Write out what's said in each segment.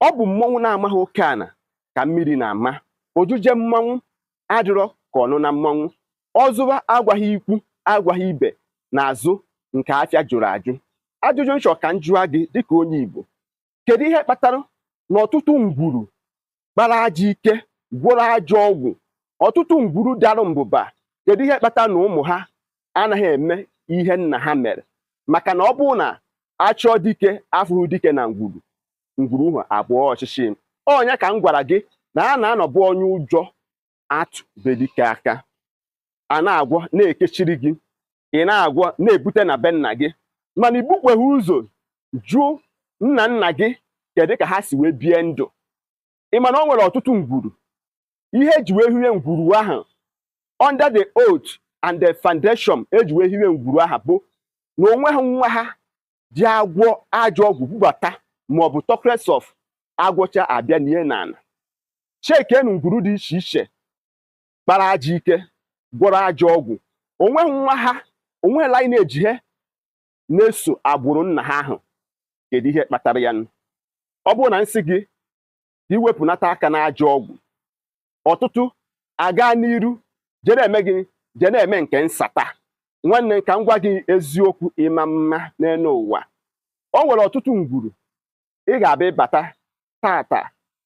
Ọ bụ mmọnwụ na-amaghị oke ana ka mmiri na-ama. Ojuje mmanwụ adịrọ ka ọnụ na mmanwụ. Ọzụwa agwaghị ikwu agwaghị ibe n'azụ nke afịa jụrụ ajụ. Ajụjụ nchọ ka m jụa gị dịka onye Igbo: kedu ihe kpatara na ọtụtụ ngwuru kpara ajọ ike, gwọrọ ajọ ọgwụ, ọtụtụ ngwuru dara mbụba, kedu ihe kpatara na ụmụ ha anaghị eme ihe nna ha mere? Maka na ọ bụrụ na achọọ dike afụghị dike na ngwuru, ngwuru ahụ abụọ ọchịchị. Ọnya ka m gwara gị na a na-anọbụ onye ụjọ atụ be dike aka. A na-agwọ na-ekechiri gị, ị na-agwọ na-ebute na be nna gị, mana igbukweghị ụzọ jụọ nna nna gị kedu ka ha si wee bie ndụ. Ị ma na o nwere ọtụtụ ngwuru ihe eji wee hiwe ngwuru ahụ under the oath and the foundation eji wee hiwe ngwuru ahụ bụ na onwe ha nwa ha ji agwọ ajọ ọgwụ bubata maọbụ talkless of agwọcha abịa nie n'ala. Chekenu ngwuru dị iche iche kpara ajọ ike, gwọrọ ajọ ọgwụ, onweghị nwa ha, onweghị lineage ha na-eso agbụrụ nna ha ahụ. Kedu ihe kpatara ya? Ọ bụrụ na nsị gị ka iwepụnata aka n'ajọ ọgwụ, ọtụtụ aga n'iru jee na-eme gịnị? Jee na-eme nke nsata. Nwanne, ka m gwa gị eziokwu, ịma mma n'elu ụwa, o nwere ọtụtụ ngwuru ị ga-abịa ịbata tata,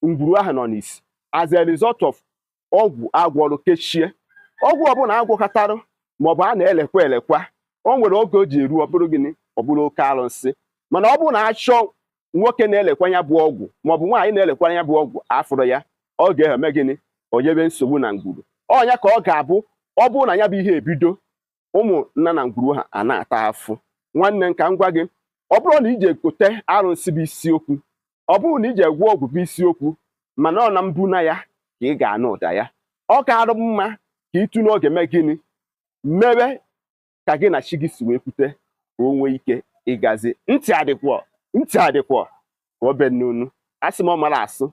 ngwuru ahụ nọ n'isi as a result of ọgwụ agwọrọ kechie. Ọgwụ ọbụla agwọkọtarụ maọbụ a na-elekwa elekwa, o nwere oge o ji eru ọ bụrụ gịnị? Ọ bụrụ oke arụsị. Mana ọ bụrụ na achọ nwoke na-elekwa ya bụ ọgwụ maọbụ nwaanyị na-elekwa ya bụ ọgwụ afụrụ ya, ọ ga-eme gịnị? O nyebe nsogbu na ngwuru. Ọnya ka ọ ga-abụ ọ bụrụ na ya bụ ihe ebido, ụmụ nna na ngwuru ha a na-ata afụ. Nwanne m, ka m gwa gị, ọ bụrụ na iji ekote arụsị bụ isiokwu, ọ bụrụ na iji egwu ọgwụ bụ isiokwu, mana ọ na mbuna ya ka ị ga-anụ ụda ya. Ọ ga-arụ mma ka ịtụ n'oge mee gịnị? Mewe ka gị na chi gị si wee kwute, ka o nwee ike ịgazi. Ntị adịkwọ, ntị adịkwọ ka o be n'onu. Asị m, ọ mara asụ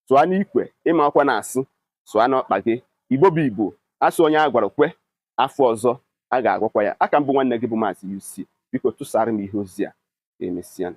sụọ n'ikwe, ịma ọkwa na-asụ sụọ n'ọkpa gị. Igbo bụ Igbo, asụ onye a gwara kwe, afọ ọzọ a ga-agwakwa ya. Aka mbụ, nwanne gị bụ Maazị UC. Biko tụsara m ihe ozi a. Ka emesịa.